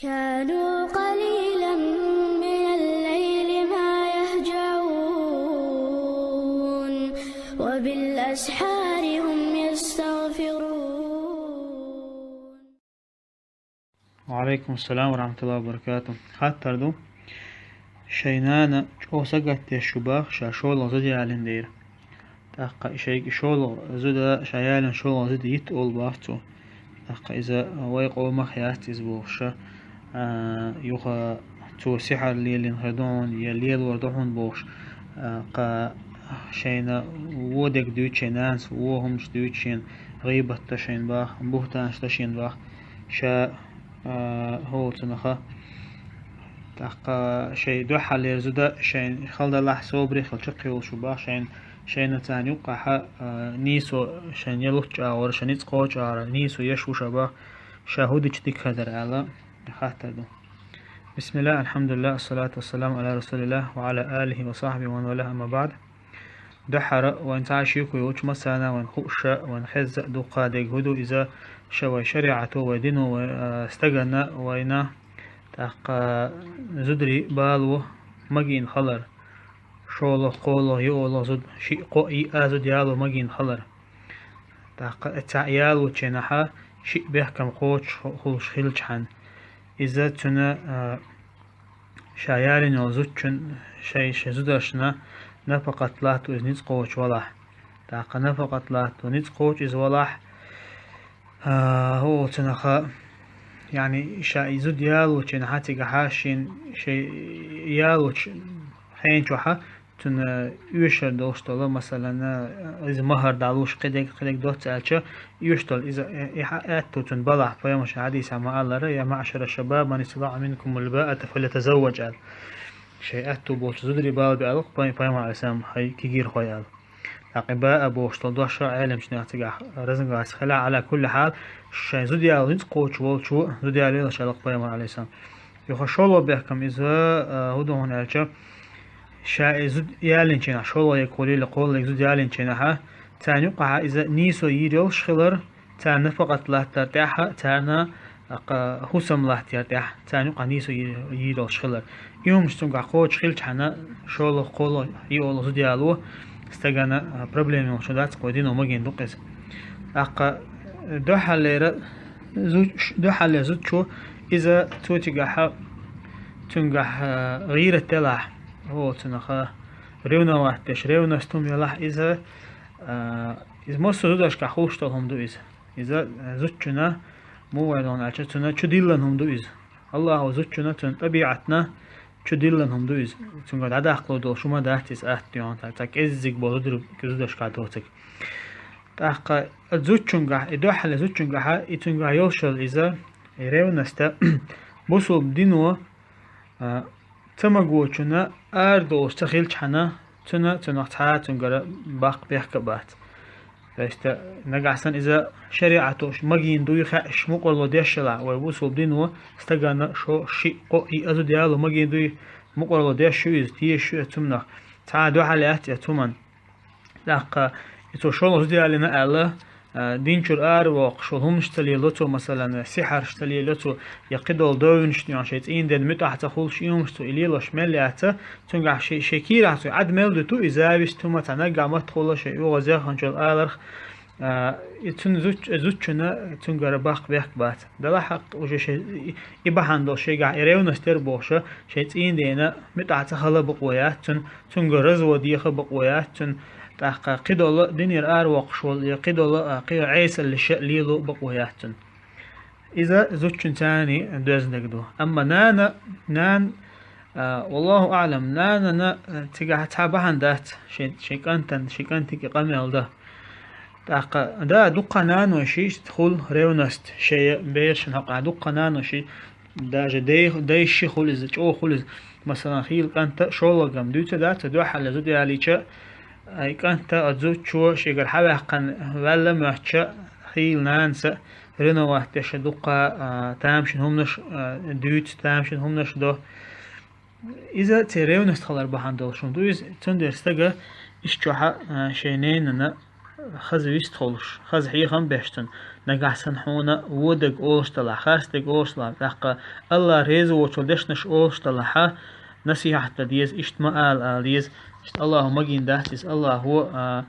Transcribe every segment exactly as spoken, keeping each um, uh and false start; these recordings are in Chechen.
كانوا قليلا من الليل ما يهجعون، وبالأسحار هم يستغفرون. وعليكم السلام ورحمة الله وبركاته. Хаттар ду. Шайн нана чӀогӀа сагатдеш ю бах, ша шоллагӀа зуда ялийна дера. ТӀаккха шайга шоллагӀа зуда, ша ялийна шоллагӀа зуда йита олу бах цо. ТӀаккха иза вай къомах яц иза бохуш, а, юха цо сихьар лелийна хир ду хьуна, я лелор ду хьуна бохуш, а, кха шайна вон дерг дуьйцу шайн нанас, вон хӀуманаш дуьйцу шена, гӀийбат до шена бах, бухӀтанаш до шена бах, ша, а, хӀоцунаха. ТӀаккха шайн дуьххьарлера зуда шайн хала далахь, собаре хила чекхйолуш ю бах, шайн, шайна царна юккъехь, а, нийсо шайн я луччу агӀор, шайн ницкъ кхочу агӀор нийсо еш ву ша бах, ша хӀун дича дика хир дара аьлла, хаттар ду. بسم الله، الحمد لله، الصلاة والسلام على رسول الله وعلى آله وصحبه ومن والاه، أما بعد. Дуьххьара вайн цхьа а шеко йоцуш, массарна а вайн хууш, вайн хезна а ду кху дерг хӀун ду иза, ша вайн шариӀато, вайн дино, вайн, а, стагана, вайна, тӀаккха зударий бало магийна хилар. ШоллагӀа, кхоалгӀа, йоьалгӀа зуда, шиъ, кхоъ, йиъ а зуда яло магийна хилар. ТӀаккха цхьаъ ялочу хенахь шиъ бехкам кхочуш ху-, хуьлуш хилчахьана, иза цуьнан, а, ша ялийна йолу зудчун шайн, шайн зударшна нафакъат латто иза ницкъ кхочуш валахь. ТӀаккха нафакъат латто ницкъ кхочуш иза валахь, а, хӀоцунаха, яъни, ша и зуда ялочу хенахь цигахь шен, шайн ялочу хьенан чохь цуьнан оьшуш долуш долу, масалан, иза махӀар дӀалуш, кхидерг, кхидерг доцца аьлча, оьшуш долу иза, э, и хьа-, аьтту цуьнан балахь, пайхамара хьадисехь ма-аллара: «يا معشر الشباب، من استطاع منكم الباءة فليتزوج», аьлла. Шайн аьтту болчу зударий бала бе аьлла пай-, пайхамара, Ӏалайхиссалам, хьайн кегийрхой аьлла. ТӀаккха и баа бохуш долу дош Ӏеламчу нехан цигахь разногласи хилахь, Ӏала кулли хьал, шайн зуда яло ницкъ кхочуш волчо зуда яло йиш ю аьлла пайхамара, Ӏалайхиссалам. Юха шолгӀа бехкам иза, а, хӀун ду хьуна аьлча, ша и зуда ялийначу хенахь, шолгӀа ерг хуьлийла, кхоалгӀа ерг зуда ялийначу хенахь, царна юккъехь иза нийсо йийр йолуш хилар, царна нафакъат латтар тӀехь, царна, а, кха-, хӀусам латтар тӀехь, царна юккъехь нийсо йийр, йийр йолуш хилар. И хӀуманаш цуьнгахь кхочуш хилчахьана, шолгӀа, кхоалгӀа, йоьалгӀа зуда яло стагана, а, проблема йолуш дац, кху дино магийна ду-кх иза. ТӀаккха дуьххьарлера зу-, дуьххьарлера зудчо иза цу цигахь, цуьнгахь, а, гӀийрат делахь, хӀоцунаха, ревновать деш, ревность хӀума елахь иза, а, иза массо а зударшкахь хуьлуш долу хӀума ду иза. Иза, а, зудчунна, муха вай дохна аьлча, цуьнан чудиллина хӀума ду иза. Аллахо зудчунна, цуьнан тӀабиӀатна чудиллина хӀума ду иза. Цуьнгара дӀадаккхало долуш хӀума дац иза, атта йогӀна, цхьа кӀеззиг болу зударий зударшкахь доцург. ТӀаккха зудчуьнгахь, и дуьххьарлера зудчуьнгахь, и цуьнгахь йолуш йолу иза, и ревность, бусулба дино, а, ца магочунна арадолуш ца хилчахьана, цуьнан, цуьнах цхьа а цуьнгара баккха бехк а бац. То есть, нагахь санна иза шариӀато магийна дуй хаьаш, мукъарло деш елахь, вай бусулба дино стагана шо шиъ, кхоъ, йиъ а зуда яло магийна дуй, мукъарло деш ю иза, тешаш ю иза цу хӀуманах. Цхьа а дуьхьал яц иза цу хӀуманна. ТӀаккха и цо шолгӀа зуда ялийна аьлла, а, дин чуьра аравоккхуш волу хӀуманаш ца лело цо, масалан, сихьарш ца лело цо, я кхидолу довнаш тӀехь шайн цӀийнден муьтӀахь ца хуьлуш, и хӀуманаш цо и лелош мел яц, цуьнгахь ши-, шайн кийрахь цо Ӏад мел дуьту, и зависть хӀума цхьа наггахь маттахула шайн оьгӀазъяханчул аларх, а, и цуьнан зуч-, зудчунна цуьнгара баккха бехк бац. Делахь хьакъ уже шайн и, и бахьана долуш шайгахь и ревность яра бохуша, шайн цӀийндена муьтӀахь ца хила бакъо яц цуьнан, цуьнгара развод еха бакъо яц цуьнан, тӀаккха кхидолу динера аравоккхуш волу, я кхидолу, а, кхин Ӏесаллиша лело бакъо яц цуьнан. Иза зудчун царний доьзна дерг ду. Амма нана, нан, а, валлаху аӀлам, нанана, а, цигахь цхьа бахьана дац, шайн, шайн кӀантан, шайн кӀантиге къамел дан. ТӀаккха, да, дуккха нанойши хуьлу ревность, шайн берашна хьокъехь дуккха нанойши, даже дай-, дайши хуьлу иза, чӀогӀа хуьлу иза. Масалан, хийла кӀанта шолгӀа гам дуьйцу дац, дуьххьарлера зуда ялийча, ай кӀанта а зудчо шегара хьаваьккхина ваьлла моьттуча, хийла нанас а ревновать деш дуккха, а, тамашийна хӀуманаш, а, дуьйцу, тамашийна хӀуманаш до. Иза церан ревность хилар бахьана долуш хӀума ду иза, цундела стага иштта чохь а, а, шайн ненана хаза вистхуьлуш, хаза хьехам беш цунна. Нагахь санна хьуна водаг олуш далахь, харцдаг олуш далахь, тӀаккха АллахӀ реза воцул дешнаш олуш далахьа, насихьат дан деза, иштта ма ала ала деза, иштта АллахӀа магийна дац иза, АллахӀа, а,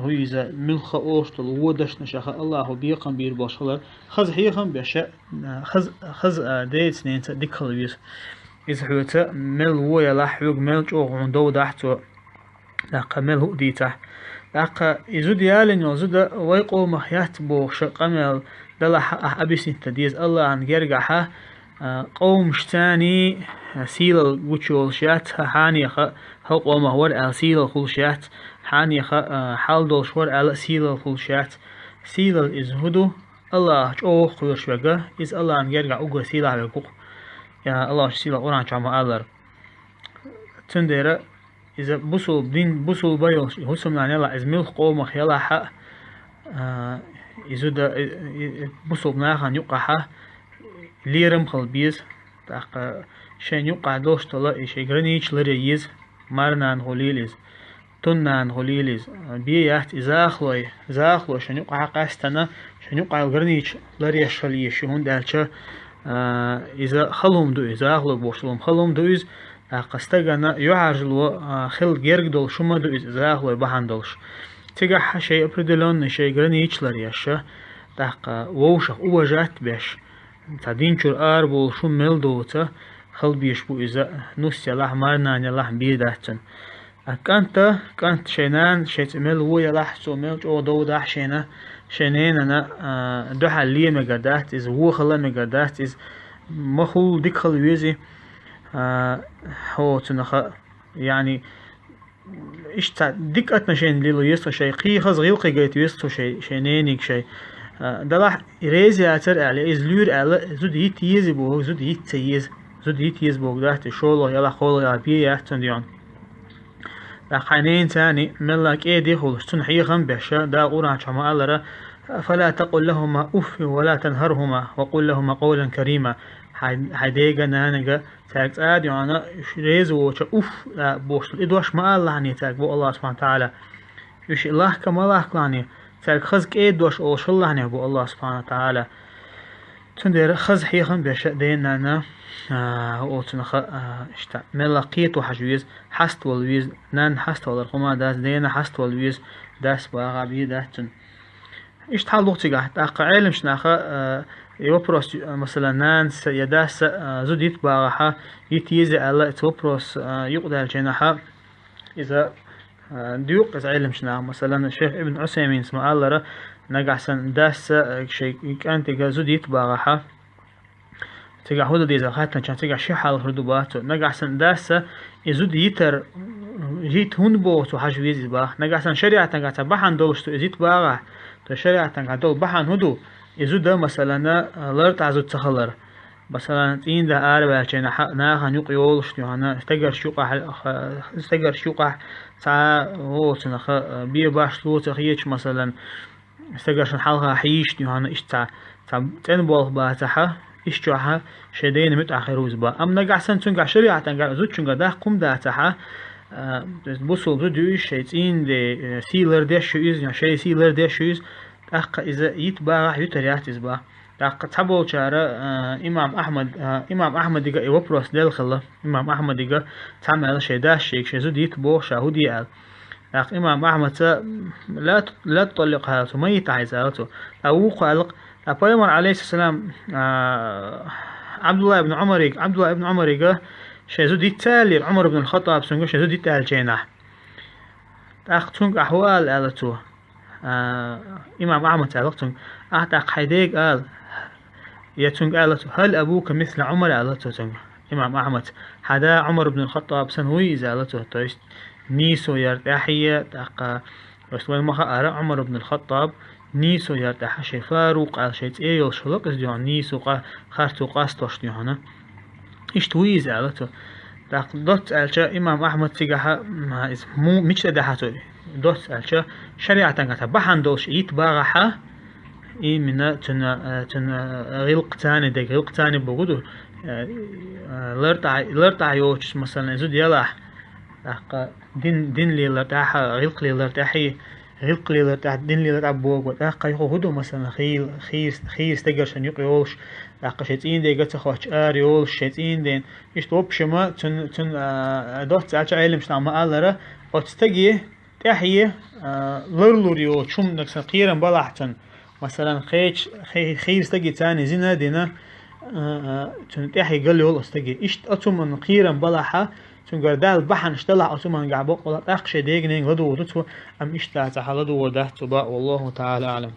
хӀу иза муьлхха олуш долу вон дашнашаха АллахӀа бекхам бийр болуш хилар, хаза хьехам беша, а, хаза, хаза, а, децненца дика хила веза. Иза хьоьца мел вон ялахь, хьоьга мел чӀогӀа хьуна дов дахь цо. ТӀаккха мел хӀуъ дийцахь. ТӀаккха и зуда ялийна йолу зуда вай къомах яц бохуша къамел далахь ахь объяснить дан деза АллахӀан гергахьа, а, къомаш царний сийлалла гучу йолуш яц, хьан хьанеха хӀокху къомах вара аьлла сийлалла хуьлуш яц, хьанеха, а, хьал долуш вара аьлла а сийлалла хуьлуш яц. Сийлалла иза хӀу ду? АллахӀ чӀогӀа кхоьруш верг, иза АллахӀан гергахь уггар сийлахь верг ву-кх. Я, АллахӀа сийлахь Къуръан чохь ма-аллара. Цундела иза бусулба дин, бусулба йолуш, и хӀусамнана ялахь, иза муьлхха къомах ялахьа, а, и зуда, и, и, и бусулба нахана юккъахьа лерам хила беза, тӀаккха шайна юккъахь долуш долу и шайн границаш ларъян еза, марнана гӀулийла иза, туннана гӀулийла иза, бен яц и захалой, захало шайна юккъахьа къаьстина, шайна юккъахь йолу границаш ларъеш хила еза шу, хӀунда аьлча, а, иза хала хӀума ду иза, захало бохуш долу хӀума хала хӀума ду иза, тӀаккха стагана юьхьӀаьржало, а, хила герга долуш хӀума ду иза, захалой бахьана долуш. Цигахь шайн определённый шайн границаш ларъеш, тӀаккха вовшах уважать беш, цхьа дин чуьра арабовлуш хӀума мел доцу, хала беш бу иза, нус ялахь, марнана ялахь, бен дац цунна. А кӀанта, кӀант шайн нана, шайн цӀе мел вон ялахь, цо мел чӀогӀа дов дахь шайна, шайн ненана, а, дуьхьал ле мегар дац иза, вон хила мегар дац иза, ма хӀулла дика хила вези, а, хьо цунаха, яъни, иштта цхьа дика отношение лело еза цо шайн, кхин хаза гӀиллакхе гайта веза цо шайн, шайн нениг шайн. А, далахь, реза яцара аьлла, иза луьйра аьлла, зуда йита еза боху, зуда йита ца еза. Зуда йита еза боху дац, и шолгӀа ялахь, кхоалгӀа ялахь, бен яц цунна, дийна. ТӀаккха хьайн ненацани мелла кӀеде хуьлуш, цунна хьехам беша, Дала Къуръан чохь ма-аллара: «فلا تقل لهما أف ولا تنهرهما وقل لهما قولا كريما». Хьайн, хьайн дега, нанага, цаьрга цӀа а доьгӀна, уьш реза воцуш, уф а бохуш, и дош ма алалахьане цаьрга, боху АллахӀа субхьана ва тагӀала. Уьш лахка ма лахкалахьане, цаьрга хаза кӀеда дош олуш хилалахьане, боху АллахӀа субхьана ва тагӀала. Цундела хаза хьехам беша дена-нана, а, оцунаха, а, иштта, мелла кхето хьажа веза, хьаставала веза, нанна хьаставалар хӀума дац, дена хьаставала веза, дас багӀа бен дац цунна. Иштта хьал ду-кх цигахь. ТӀаккха Ӏеламчу наха, а, и вопрос, а, масала, нанас я дас, а, зуда йита багӀахьа, йита еза аьлла, и вопрос, а, юкъадаьллачу хенахьа, иза, а, дуьйцу иза Ӏеламчу наха. Масала, шайх Ибн Ӏусайминас ма-аллара, нагахь санна дас, а, шайн кӀантига зуда йита багӀахьа, цигахь хӀун дан деза хаьттинчу, цигахь ши хьал хир ду боху цо. Нагахь санна дас и зуда йитар, йита хӀунда боху цо хьажа веза иза боху. Нагахь санна шариатангахь цхьа бахьана долуш цо иза йита багӀахь, то шариатангахь долу бахьана хӀун ду? И зуда, масалана, лартӀахь зуда ца хилар. Масалана, цӀийнда араваьллачу хенахьа, нахана юкъа йолуш, юьхьана, стагарш юкъахь, стагарш юкъахь цхьа воцунаха, бен башха ло ца хеташ, масалана, стагаршна хьалха хьийшина, юьхьана, иштта цхьа, цхьа цӀена болх бацахьа, иштта чохьа шайн дена муьтӀахь хир ву иза боху. Амма нагахь санна цуьнгахь шариатангахь, зудчуьнгахь даккха хӀума дацахьа, а, то есть бусулба зуда ю иза, шайн цӀийнан де, э, сий лардеш ю иза, я шайн сий лардеш ю иза, тӀаккха иза йита багӀахь, йитар яц иза боху. ТӀаккха цхьаболчара, а, имам Ахьмад, а, имам Ахьмадига и вопрос делла хилла. Имам Ахьмадига цхьамма аьлла шайн дас шега, шайн зуда йита боху ша, хӀун де аьлла. ТӀаккха имам Ахьмадца: «لا ت-, لا تطلقها», аьлла цо, ма йита ахь иза, аьлла цо. ТӀаккха вукхо аьлла-кх, ткъа пайхамар, алейхиссалам, а, Абдулла ибн Умарига, Абдулла ибн Умарига шайн зуда йита ца аьллера, Умар ибн аль-Хаттаб цуьнга шайн зуда йита аьллачу хенахь. ТӀаккха цуьнга ахь хӀун ала, аьлла цо. А, имам Ахьмадца аьлла-кх цуьнга: «Ахь тӀаккха хьайн дега ала». Я цуьнга аьлла цо: «هل أبوك مثل عمر؟» аьлла цо цуьнга. Имам Ахьмадца: «Хьан да Умар ибн аль-Хаттаб санна вуй иза?» аьлла цо. То есть, нийсо яр тӀаьхье, тӀаккха, то есть, вайн ма хаъара, Умар ибн аль-Хаттаб нийсо яр тӀаьхьа шен Фарукъ аьлла шен цӀе йолуш хилла-кх иза, юьхьана, нийсо къа-, харцо къастош, юьхьана. Иштта вуй иза, аьлла цо. ТӀаккха доцца аьлча, имам Ахьмад цигахьа, м, иза му-, мича тӀе даьхьа цо? Доцца аьлча, шариатангахь цхьа бахьана долуш йита багӀахьа, именно цуьнан, э, цуьнан, э, гӀиллакх царна дега, гӀиллакх царна бохург ду, э, э, лартӀахь, лартӀахь йоцуш, масалан, зуда ялахь, тӀаккха дин, дин лелар тӀехь, гӀиллакх лелар тӀехь, гӀиллакх лелар тӀехь, дин лелар тӀехь богу, тӀаккха юха хӀу ду, масалан, хийла, хийра, хийра стагар шен юкъ йолуш, тӀаккха шен цӀийнан дега ца хоттуш ара йолуш, шен цӀийнан ден. Иштта, в общем, цун, цун, а, доцца аьлча Ӏеламнаха ма-аллара, оцу стаге тӀаьхье, а, ларлур йолчу хӀуманах сан кхерам балахь цунна. Масалан, кхечу хи-, хийра стаге царна зина а дина, а, а, цунна тӀаьхье гал йолу оцу стаге. Иштта оцу хӀуманна кхерам балахьа, цуьнгара Далла бахьанаш далахь оцу хӀуманна гахь боккъала, тӀаккха шен дегненга ладугӀу цо, амма иштта цхьа хьал ладугӀур дац цо бан, валлаху таӀала аӀлам.